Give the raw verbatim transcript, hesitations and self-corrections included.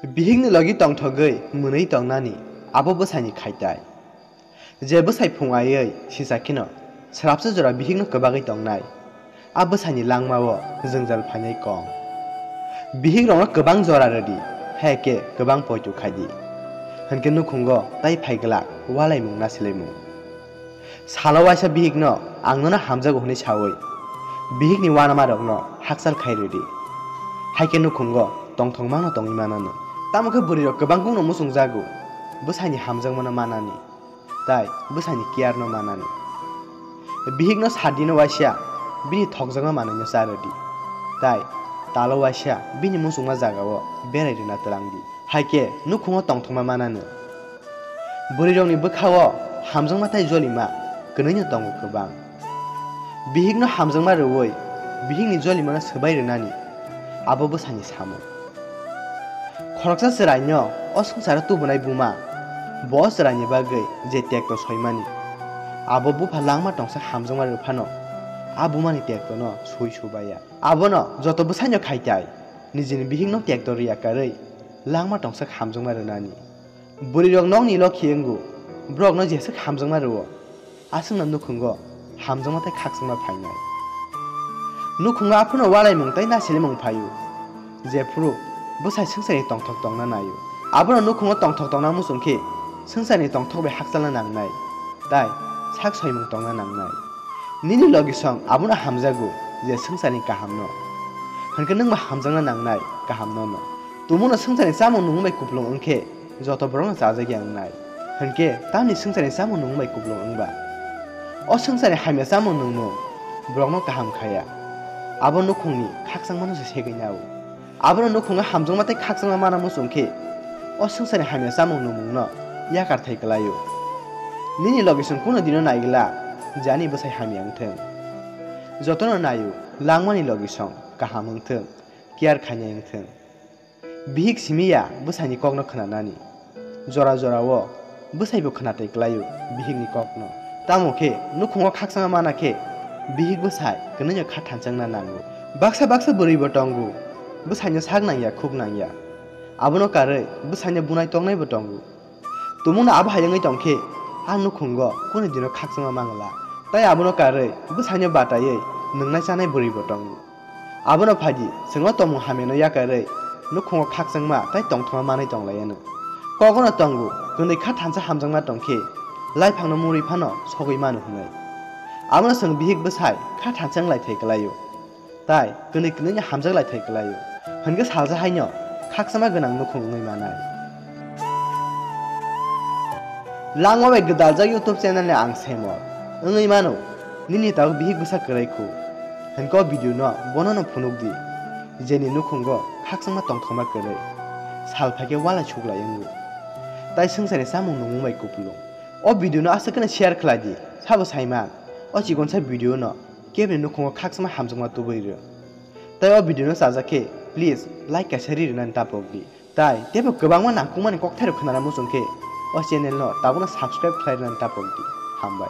Bihikni logi tongthogwi mwnwi tongnani abo bwsaini khaitai. Je bwsai phung aiwi sisa kheno srapsa jora bihikno kwbagwi tongnai, a bwsaini langmao jwngjal phainai kong. Bihikrokno kwbang jora rwdi, hai khe kwbang poito khaidi, hwnkhe nukhungo tai phai glak walaimung na silaimung. Salo waisa bihikno ang nono hamjago hwnwi saui bihikni uanamarokno hakchal khai rwdi, hai khe nukhungo tongthokmano tongwi mananw. Tamo khe bwrwirok kwbang kukno muchungjago bwsaini hamjakmano manani, tai bwsaini care no manani. Bihikno sadino waisa bini thokjakma manwino cha rwdi, tai talo waisa bini muchungma jagao berai rwna twlangdi, hai khe nukhungo tongthokma mananw. Bwrwirokni bwkhao hamjakma tai jolima kwnwino tongo kwbang. Bihikno hamjakma rwui bihikni jolimano swbai rwnani abo bwsani samung. Khoroksa chwraino o swngcharo tubunai buma bo o chwraini bagwi je tekto soimani, abo bupha langma tongsa hamjakma rwphano a bumani tektono sui subaiya. Abono joto bwsaino khaitai, nijini bihikno tekto rwya karwi langma tongsa hamjakma rwnani. Bwrwirok nokni lokhi wngo, borokno jeswk hamjakma rwo, aswkno nukhungo hamjakma tei khakchangma phainai. Nukhungo aphano walaimung tei nasilimung phaio, jephuru bwsai swngcharni tongthok tongna naio. Abono nukhungo tongthok tongna muchung khe swngcharni tongthok bai hakchalna nangnai, tai sak soimung tongna nangnai. Nini logisong abono hamjago je swngcharni kahamno, hwnkhe nwngbo hamjakna nangnai kahamnono. Tumungno swngcharni chamung nungmung bai kupulung wngkhe joto borokno chajakya wngnai. Hwnkhe tamni swngcharni chamung nungmung bai kupulung wngba? O swngcharni hamya chamung nungmung borokno kaham khaya. Abo nukhungni khakchangmano se segwi nao. Abono nukhungo hamjakma tei khakchangma mana muchung khe o swngcharni hamya chamung nungmungno yakar thai kwlaio. Nini logisong kuno dino naigwla jani bwsai hamya wngthwng. Jotono naio langmani logisong kaham wngthwng, care khainai wngthwng. Bihik simi ya bwsaini kokno khwnanani. Jora jorao bwsaibo khwnatai kwlaio bihikni kokno. Tamo khe nukhungo khakchangma mana khe bihik bwsai kwnwino kha thanchangna nango. Baksa baksa bwrwibo tongo, bwsaino sak nangya khuk nangya. Abono karwi bwsaino bunai tongnaibo tongo. Tumungno abo hai wngwi tongkhe ang nukhungo kunu dino khakchangma mangla. Tai abono karwi bwsaino bataiwi nwngnai chanai bwrwibo tongo. Abono phaidi chwngno tongmung hamyano yakarwi nukhungo khakchangma tai tongthokma manwi tonglaiyano. Kogono tongo, kwnwi kha thansa hamjakma tongkhe laiphangno murwi phano sogwi mano hwnwi. Abono chwng bihik bwsai kha thansa wnglaithai kwlaio. Tai kwnwi kwnwino hamjak lai thai kwlaio. Hwnkhe salsa haino khakchangma gwnang nukhung wngwi manai. Langma bai gwdaljak YouTube channel ni ang Semor. Wngwi mano, nini tabuk bihik bwsa kwrwi khu. Hwnkhe o video no bono no phunuk di, jeni nukhungo khakchangma tongthokma kwrwi. Sal phaikhe walai suklai wngo. Tai swngcharni chamung nungmung bai kupulung. O video no aswk kheno share khlai di, sabo saiman. O chikonsa video no kebni nukhungo khakchangma hamjakma tubui rw. Tai o video no chajak khe please like kaisa ri rwnani tapok di. Tai teibo kwbangma nangkukmani kokthairok khwnana muchung khe o channel no tabukno subscribe khlai rwnani tapok di. Hambai.